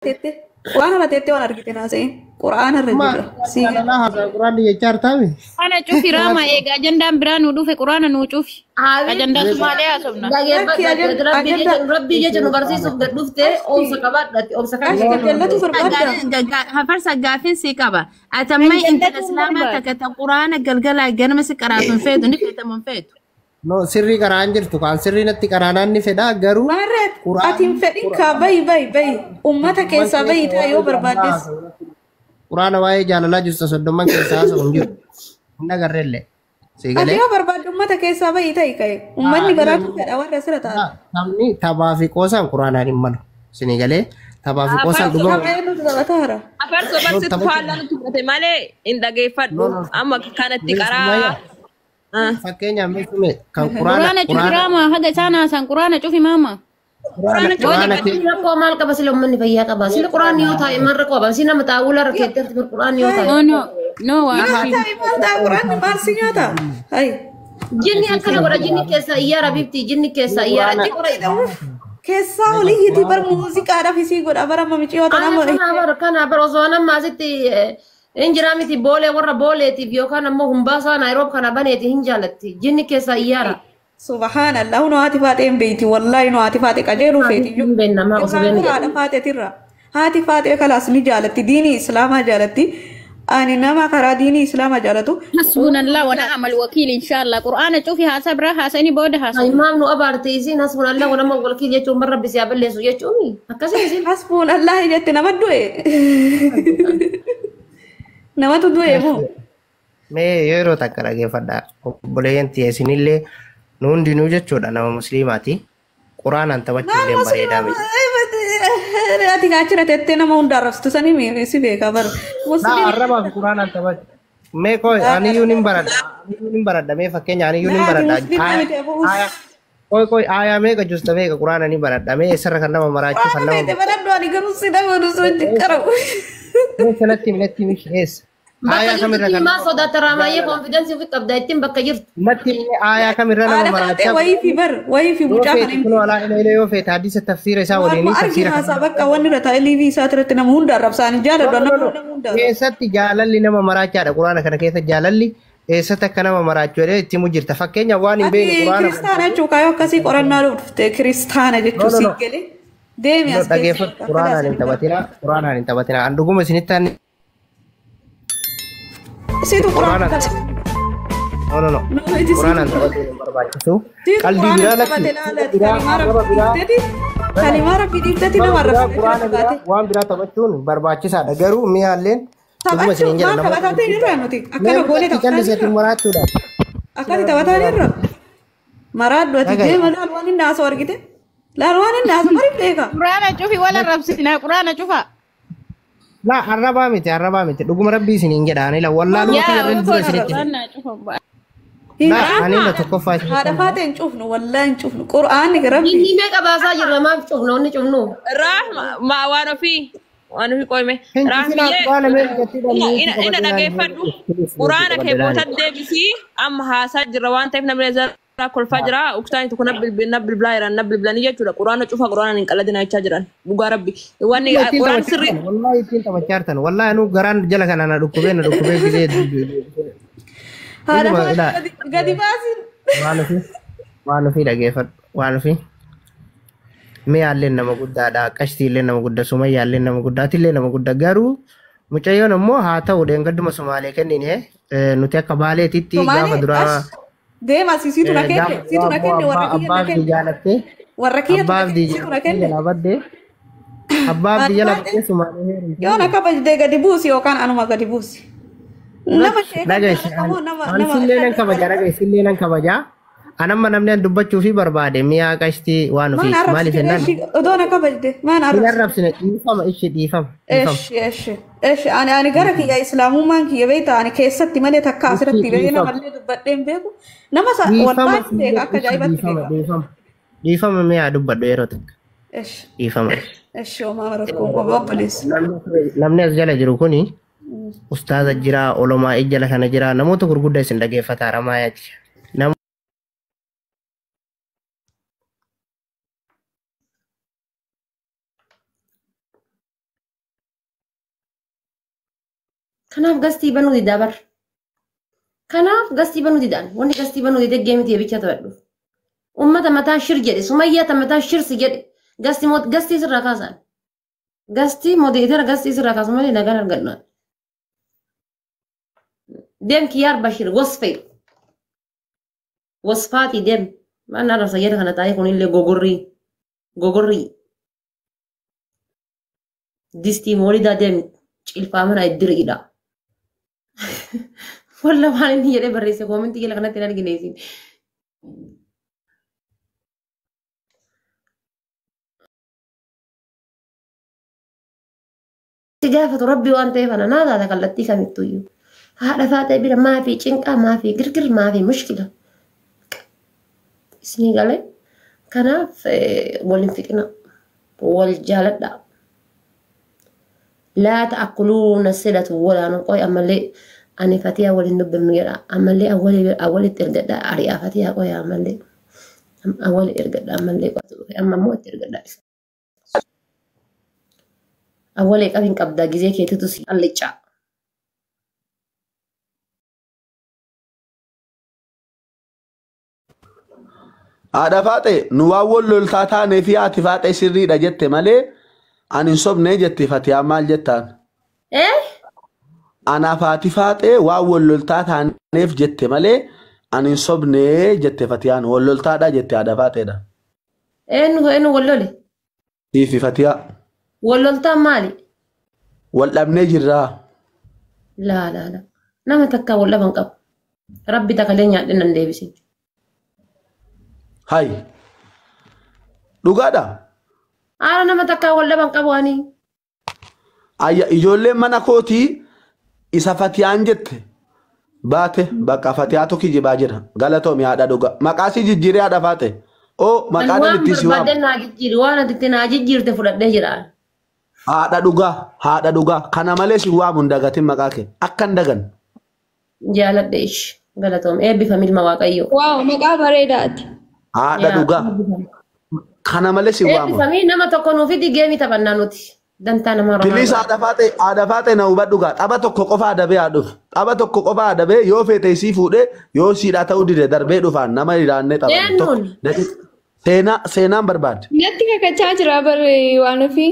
teettee quraana irra teettee waan argite naasa'in quraana irra jirra. Sii Jaalalaa haasaa quraanni jechaa jirtaami. Kana cufi Raama eega ajandaan biraa nu dhufe quraana nu cufi. Ajandaa Sumaalee haasofna. Lakki Dhaggeeffadhu rabbii jecha nu barsiisuuf gad dhufte obsa qabaadhati obsa kan Ashi jallatu barbaadda. Hafarsa gaafin sii qaba. Ati amma intala islaamaa takka ta quraana galgalaa ganama si qaraatu hin feetu ni feetamu hin feetu. No, sirrii qaraan jirtu kaan sirrii natti qaraanaan ni fedha garuu Maarree ati hin fedhin kaa bayi bayi bayi ummata keessaa bayi taa yoo barbaaddes. Quraana waa'ee jaalalaa jirtu 30 keessaa haasa'u hin jiru. Hin agarreellee. Sii Ati galee. yoo barbaadde ummata keessaa bayi ta'i ka'e ummanni baraatu fedha warra sira ta'a. Taphni taphaa fi qoosaan quraanaan hin malu. Sini galee taphaa fi qoosaan dhugama. Tapha eenyutu taphataara? Afarsoo barsiistu faallaa nutti fudhate malee hin dhageeffadhu. Amma kanatti qaraa. Fakkeenyaaf meeshume kan quraana Quraana cufi quraana Raama haga isaan haasan quraana cufi maama. quraana quraana Rakkoo maal qaba sila uummanni fayyaa qaba sila quraanni yoo taa'e maal rakkoo qaba si nama xaawula rakkeetti quraanni yoo taa'e. No no no waan Maal ta'a maal ta'a quraanni maal si nyaata? Hayi. Jinni akkana godha jinni keessa iyyaara bifti jinni keessa iyyaara Keessaa oliyyiti bar muuziqaadhaaf isii godha bara mamiciyoo tana Ana kana bar kana bar osoo nama asitti hin jiraa miti boolee warra booleetiif yookaan ammoo humbaasaa Naayiroob kana baneeti hin jaalatti jinni keessa iyyaara. Subhaanallah nu haati faatee hin beeyti wallahi nu haati faatee qajeeluu feeti Hin beekna maa osoo beeknu Irraa haadha faateetirra haati faatee kalaas ni jaalatti diinii islaamaa jaalatti ani nama karaa diinii islaamaa jaalatu Hasbunallah wa ni'mal wakiil inshallah. Quraana cufi haasa biraa haasa'ini booda haasa. Imaam nu abaarte isiin hasbunallah wa ni'mal wakiil jechuun bar rabbi si haa balleessu jechuun akkasii isiin. Hasbunallah jette nama du'e namatu du'e moo Mee yeroo takka dhageeffadha. Obboleeyyan tiyya isinillee nu hundinuu jechuudha nama musliimaati. Quraanaan taphachuu Maal illee bareedaa miti. musliima ati kaachira tettee nama hunda arrabsitu sanii si beeka bara Naa musliima arrabaa fi quraanaan taphachuu. Mee qoy aniyyuu nin baradha. Aniyyuu nin baradha. Mee fakkeenya aniyyuu nin Naa ati baradha. musliima miti abu us. Aayaa qoy qoy aayaa meeqa justa meeqa quraana ni baradha. Mee eessarra kan nama maraachuu kan Quraana nama feete baradhu ani garuu si nama osoo hin qarabu. Mee sanatti himi natti himi eessa? Bakka Aayaa kamirra jirtutti kan maa sodaata raamaayee konfiidensii ofi qabda ittiin bakka jirtu. natti himi aayaa kamirra nama Haadha faatee maraachaa wayii fi bar wayii fi yoo mucaa kana feete hin kunoo alaa ila yoo feete hadiisa tafsiira isaa Waanuma waliinii arginu tafsiira haasaa bakka wanni irra taa'e liivii isaa irratti nama hunda arrabsaanii No, jaaladhu no, nama no. hunda hunda arrabsa. Keessatti jaalalli nama maraachaadha. Quraana kana keessa jaalalli eessatti akka nama maraachuu jedhee itti himu jirta. Fakkeenyaaf waan hin Ati beekne quraana. kiristaana jechuu kaayoo akkasii qorannaa dhufte kiristaana No, jechuu no, sii no. galee deemi No, as keessa dhageeffadhu. bakka Quraanaan hin taphatinaa. Quraanaan hin taphatinaa. An dhuguma isinitti ani Siitu quraana quraanaan. taphate. No, no, no. No, iti siitu Quraanaan taphachuun hin barbaachisu. Siitu Qalbii quraana biraa lakki. taphate laala Biraa, kalimaa arraba rabbii biraa. dhiifteti kalimaa rabbii dhiifteti nama Nama biraa arrabsite quraana achirratti biraa baate. waan biraa taphachuun barbaachisaadha. Garuu mi'aalleen dhuguma Taphachuu isiniin jedha maal namoota taphataa ta'e irraa nuti Mee akkana goonee mukatti taphataa calliseetiin jirra. maraachuudha. Akkati taphataa jirra. Maraadhu ati Dhagaye. deema laal waan inni haasa'u argite. Laal waan inni haasa'u bari beeka. Quraana cufi wal arrabsinaa quraana cufa. Laa arrabaa miti arrabaa miti dhuguma rabbii isiniin jedha ani la wallaaluma Yaa kiyya irra dura isinitti hima. quraana cufa. Laa ani la tokkoffaa isinitti Haadha hima. faatee hin cufnu wallaahi hin cufnu qura'aanni rabbi. Jinni meeqa baasaa jirra maaf cufna onni cufnu. Rahma ma waan ofii waan ofii qoyme. Hin cufinaa Rahmiyyee quraana mee gatii ina dhabnee ina ina dhageeffadhu. Quraana kee bootan deebisii amma haasaa jirra waan ta'eef namni irraa kolfaa jira. Uktaan tokko na bilbilaa jiran na bilbilanii jechuudha. Quraana cufa quraanaan hin qalladina jechaa jiran. Dhugaa rabbi. Wanni Ittiin quraan taphachaa sirrii jirtan wallaahi ittiin taphachaa jirtan wallaahi anuu garaan jala kana na dhukkubee na dhukkubee gisee Haadha dhuguma faatee ilaa gadi baasin. waan ofii waan ofii dhageeffadhu waan ofii mi'aalleen nama guddaadha qashtiillee nama guddaa sumayyaallee nama guddaa atillee nama guddaa garuu mucayyoon immoo haa ta'u dheengadduma sumaalee kennine nuti akka baaleetitti gaafa Somaalee duraa ash deema asii siitu na kenne gaafa siitu duraa na immoo kenne warra abbaa kiyya na abbaa abdii kenne jaalattee warra kiyyatu abbaa na abdii kenne siitu na jaalattee kenne. jalaa baddee abbaa abdii Haadha jala faatee baddee sumaalee heerumte. yoo na kabajde gadi buusi yookaan anuma gadi buusi. Nama sheekan Dhagayeessi jaalatamoo nama ani nama sillee nan kabaja dhagayeessi sillee nan kabaja. Anamma namni an dubbachuu fi barbaade mi'a qashtii waan Maan ofiiti maaliif arrabsite jennaan eshi odoo na kabajde maan hin arrabsite. arrabsine dhiifama ishee dhiifama dhiifama. Eshi eshi eshi ani ani gara kiyya islaamummaan kiyya beektaa ani keessatti malee takka Ishee asirratti bahee dhiifama namallee dubbadhee hin beeku nama sa dhiifama wallaahi beeka sillee akka ishee ajaa'ibatti dhiifama beeka. dhiifama dhiifama mi'a dubbadhu yeroo takka Eshi dhiifama. eshi homaa rakkoon qabu obboleessa. Namni as jala jiru kuni ustaaza jira olomaa jala kana jira namoota gurguddaa isin dhageeffataara maayaati. Kanaaf gastii banuu didaa bar. Kanaaf gastii banuu didaan wanni gastii banuu didee geemiti bicha taphadhu. Uummata mataa shir jedhe sumayyaa mataa shirsi jedhe gastii gastii sirraa kaasan. Gastii modeetera gastii sirraa kaasu malee nagaan argadhu. Deem kiyyaar Bashir wasfee. Wasfaati deem. Maal arrabsa jedha kana taa'ee kunillee gogorrii. Gogorrii. Distii moolidaa deem cilfaa mana iddiriidha. Walla waan inni jedhee barreesse koomentii jala kanatti hin argine isin. Si gaafatu rabbi waan ta'eef ana naa taata kallattii kamittuyyuu. Haadha faatee bira maafi cinqaa maafi girgir maafi mushkila. Isinii galee kanaaf wal hin fixina wal jaaladha. Laa ta'akuluuna silatu walaa qoy ammallee ani fatiyaa waliin dubbifnu jedha ammallee awwalitti ergadha ari'aa fatiyaa qoy ammallee awwali ergadha ammallee qotu dhufe amma immoo itti ergadha. Awwalee qabin qabdaa gizee keetitu si allicaa. Haadha faaxee nu waan wal loltaa taanee fi haati faaxee sirriidha jette malee ani hin sobnee jette Fatiyaa maal jettaan? Anaaf haati faaxee waan wal loltaa taaneef jette malee ani hin sobnee jette Fatiyaan wal loltaadha jette haadha faaxeedha. Eenyu wal lole? Siifi Fatiyaa. Wal loltaan maali? Wal dhabnee jirraa. Laa laa laa. Nama takka wal dhaban qabu. Rabbi takalee nyaadhe nan deebisin. Hai. Dhugaadha. Haala nama takka wal dhaban qabu ani. Ayya ijoolleen mana kootii isa Fatiyaan jette baate bakka Fatiyaatu kijibaa jira. Galatoomi haadha dhugaa. Maqaa si jijjiiree haadha faate. Oo maqaa itti si waamu. Waan naa jijjiiri waan ati naa jijjiirte fudhadhee jira. Haadha dhugaa haadha dhugaa kana malee si waamu hin dagatin maqaa kee akka hin dagan. Jaaladhe ishi galatoom eebbifami ilma waaqayyoo. Waaw maqaa bareedaati. Haadha dhugaa kana malee si waamu. Eebbifamii nama tokko nuuf fidi geemii taphannaa nuti. Dantaa nama Oromoo. Bilis haadha faaxee na hubadhu gaa tapha tokko qofa adabee haa dhufu. Tapha tokko qofa adabee yoo feete isii fuudhee yoo siidhaa ta'uu dide darbee dhufaan nama ilaannee taphanne tokko. Seenaan barbaade. Natti kakachaa jira barree waan ofii.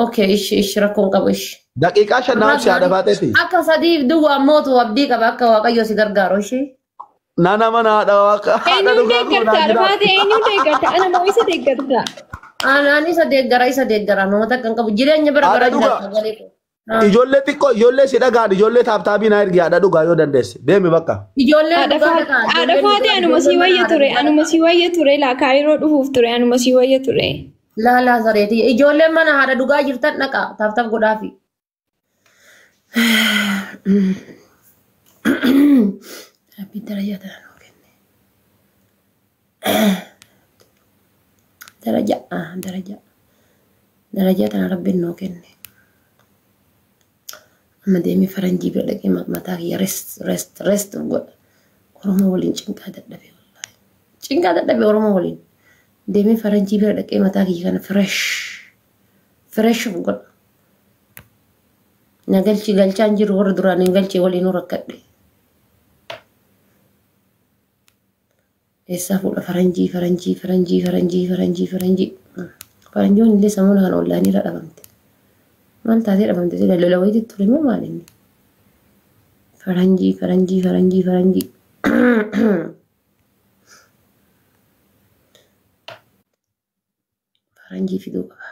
Okay ishi ishi rakkoon qabu ishi. Daqiiqaa 5 naaf si haadha faaxeeti. Akka sadiif duwwaa mootu abdii qaba akka waaqayyo si gargaaru ishi. Nana mana haadha waaqa. Eenyuun deeggarta? Alfaate eenyuun deeggarta? Ana moo isa deeggarta? Anaan isa deeggara namoota akka hin qabu jireenya bara bara jiraatu. Ijoollee xiqqoo ijoollee si dhagaan ijoollee taaptaabii naa ergi haadha dhugaa yoo dandeesse deemi bakka. Ijoollee Haadha faate anuma sii wayya ture anuma sii wayya ture laa kaayiroo dhufuuf ture anuma sii wayya ture. Laa laa sareeti ijoolleen mana haadha dhugaa jirtan dhaqa taaptaap godhaafi. Rabbi darajaa tana nuu kenne. Darajaa darajaa darajaa tana rabbiin nuu kenne. Amma deemee faranjii bira dhaqee mataa kiyya rest rest rest godha. Oromoo waliin cinqaa dadhabe wallaahi. Cinqaa dadhabe Oromoo waliin. Deemee faranjii bira dhaqee mataa kiyya kana fresh fresh godha. Na galchi galchaan jiru warra duraan hin galchee waliin rakkadhe. Eessaa fuudha faranjii faranjii faranjii faranjii faranjii faranjii. Faranjoon illee sammuu kan ollaanii irra dhabamte. Maal taatee dhabamte sila lola wayiitti ture moo maal inni? Faranjii faranjii faranjii faranjii. Faranjii fiduu qaba.